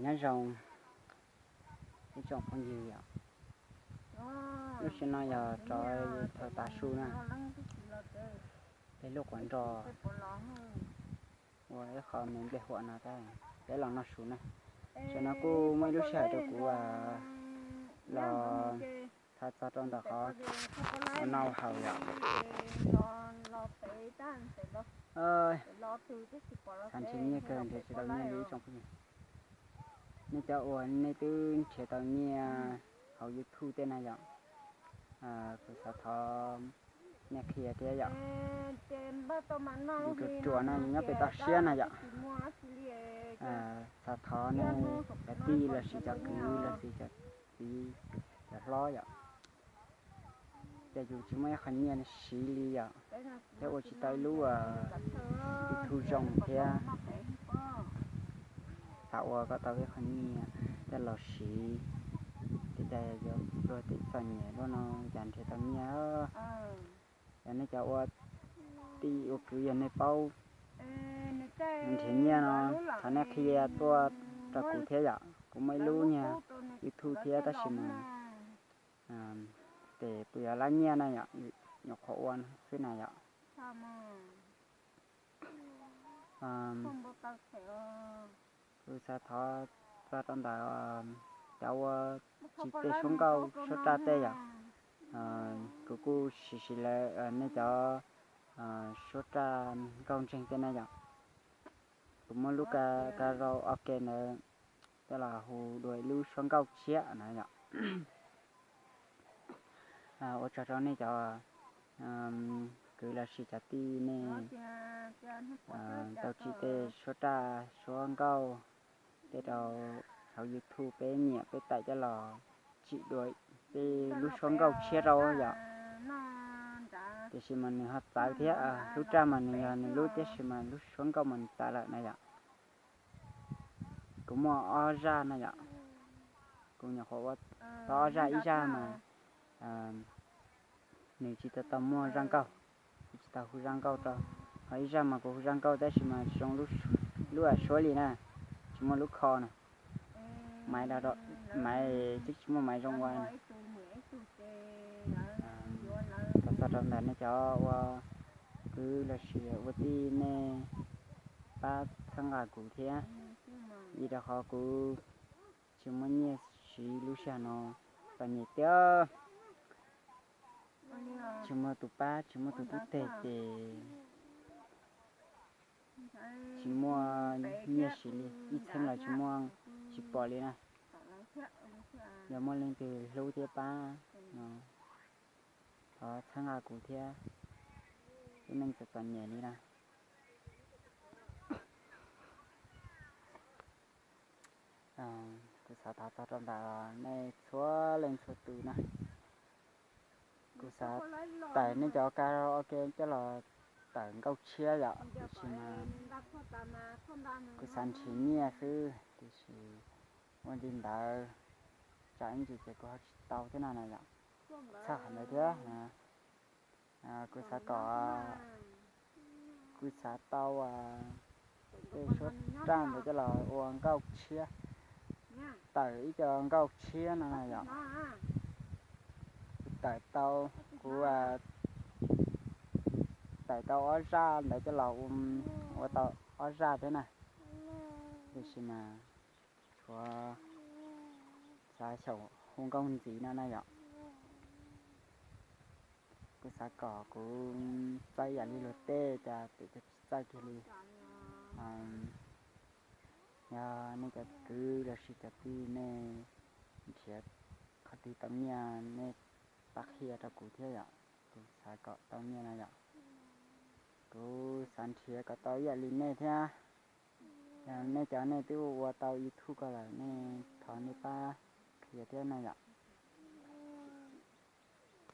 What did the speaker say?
Nyob zoo ib tsoom phooj ywg yom, lub sij hawm no yog rov thaum tav su na, peb lub quav nroj ua ib qho me nplej huam no, peb los noj su na. Tam no kuj muaj ib lub sij hawm rau kuv los thav txog rau ntawm qhov ua noj haus yom. Xav nrhiav nyiaj kawg nrhiav tsis tau nyiaj li ib tsoom phooj ywg. Nej cov uas nej twb nrhiav tau nyiaj hauv YouTube tej na yom, kuv xav thov nej qhia thiab yom. Yus ruam ruam no yus nyob pem toj siab na yom. Xav thov nej cov tij los sis cov kwv los sis cov txiv cov hlob yom, ces yus tsis muaj ib qho nyiaj siv li yom, thiab ua tsis tau ib lub YouTube zoo thiab. Xav ua kom tau ib qho nyiaj coj los siv, thiab cas yuav luag tej txom nyem luaj no cas nrhiav tau nyiaj. Yog nej cov ua tij ua kwv yog nej paub nrhiav nyiaj no, thov nej qhia tuaj rau kuv thiab yom. Kuv muaj ib lub nyuag YouTube thiab tab sis mas ces puas yuav lab nyiaj na yom, nyuam qhuav ua xwb na yom. Kuv xav thov txog rau ntawm cov ua tsis tej suab nkauj suab raj tej yom. Kuv kuj sim sim lawv nej cov suab raj nkauj ntseeg tej na yom. Kuv muab lub karaoke ntawd coj los hu dua ib lub suab nkauj tshiab na yom. Ua tsaug rau nej cov kwv los sis cov tij nej tau tsim tej suab raj suab nkauj tej rau hauv YouTube, peb nyiam peb tawm coj los tsim dua tej lub suab nkauj tshiab rau yom. Tiam sis mas nws ho txawv thiab, lub raj mas nws yog nws lub tiam sis mas lub suab nkauj mas nws txawv lawm na yom. Kuv muaj ob zaj na yom, kuv nyuam qhuav ua tau ob zaj, ib zaj mas nws tsis tau tau muaj zaj nkauj, kuv tsis tau hu zaj nkauj rau, ho ib zaj mas kuv hu zaj nkauj tab sis mas tsis zoo lub suab li na, tsis muaj lub kho na. Maiv, maiv twb tsis muaj maiv zoo ua na. Txog rau ntawm nej cov ua kwv los sis ua tij nej pab txhawb nqa kuv thiab, vim rau qhov kuv tsis muaj nyiaj siv lub sij hawm no, txom nyem tiag. Tsis muaj tus pab tsis muaj tus tub teg ces tsis muaj nyiaj siv li, ib txheeb los tsis muaj, tsis pom li na. Yog muaj leej twg hlub thiab pab no, thov txhawb nqa kuv thiab, lub neej txom txom nyem li na. Kuv xav thov txog rau ntawm nej txhua leej txhua tus na. Kuv xav tawm nej cov karaoke coj los tawm nkauj tshiab yom, tiam sis mas kuv xav nrhiav nyiaj xwb, tiam sis ua li ntawd tsam ib ntsis ces kuv ho tsis tau thiab no na yom. Txhawj qhov ntawd thiab. Kuv xav kom, kuv xav tau tej suab raj ntawd coj los ua nkauj tshiab, tawm ib co nkauj tshiab no na yom. Kuv tawm tau, kuv tawm tau ob zaj ntawd coj los ua tau ob zaj thiab na, tiam sis mas tshuav xav xyaum hu nkauj ntxiv no na yom. Kuv xav kom kuv txawj yam li luag tej cas pem tsis txawj kiag li. Yog nej cov kwv los sis cov tij nej nrhiav qhov twg tau nyiaj nej pab qhia rau kuv thiab yom, kuv xav kom tau nyiaj na yom. Kuv xav nrhiav kom tau ib yam li nej thiab. Yog nej cov nej twb ua tau YouTube ko lawm nej thov nej pab qhia thiab na yom.